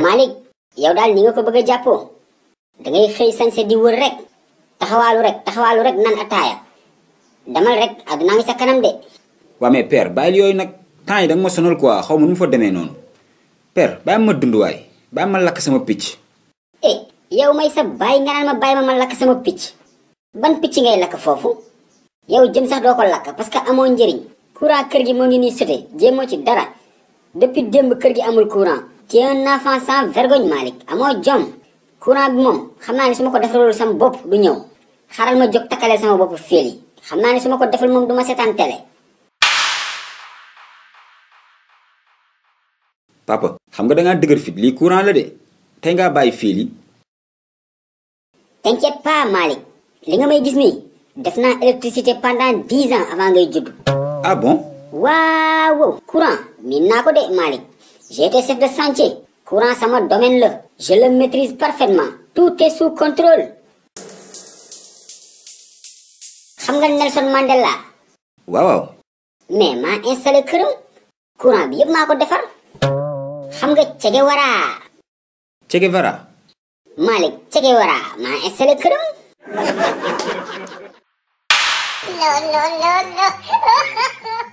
Malik yow daal ni nga ko bëgg a jàppoo da ngay xëy sañse di wër rek taxawaalu rek nan ataaya damal rek àdduna ngi sa kanam de. waa mais père bàyyil yooyu nag temps yi da nga ma sonal quoi xaw ma nu mu fa demee noonu père bàyyi ma dund waay bàyyi ma lakk sama picc. yow may sa bàyyi nga naan ma bàyyi ma lakk sama picc ban picc ngay lakk foofu yow jëm sax doo ko lakk parce que amoo njëriñ courant kër gi moo ngi nii sote jéemoo ci dara depuis démb kër gi amul courant. tu es un enfant sans vergogne Malik amoo jom courant bi moom xam naa ne su ma ko defarul sama bopp du ñëw xaral ma jóg takkalee sama bopp féel yi xam naa ne su ma ko defal moom du ma seetaan télé. papa xam nga da ngaa dëgër fit lii courant la de tey ngaa bàyyi fil yi. t'inquiète pas Malik li nga may gis nii def naa électricité pendant 10 ans avant ngay judd. ah bon. waaw courant miin naa ko de Malik j'ai été chef de chantier courant sama domaine la je le maîtrise parfaitement tout est sous contrôle. xam nga Nelson Mandela. waaw. mais maa installé këram courant bi yëpp maa ko defar. xam nga Che Guevara. Che Guevara. Malik Che Guevara maa installé këram. non.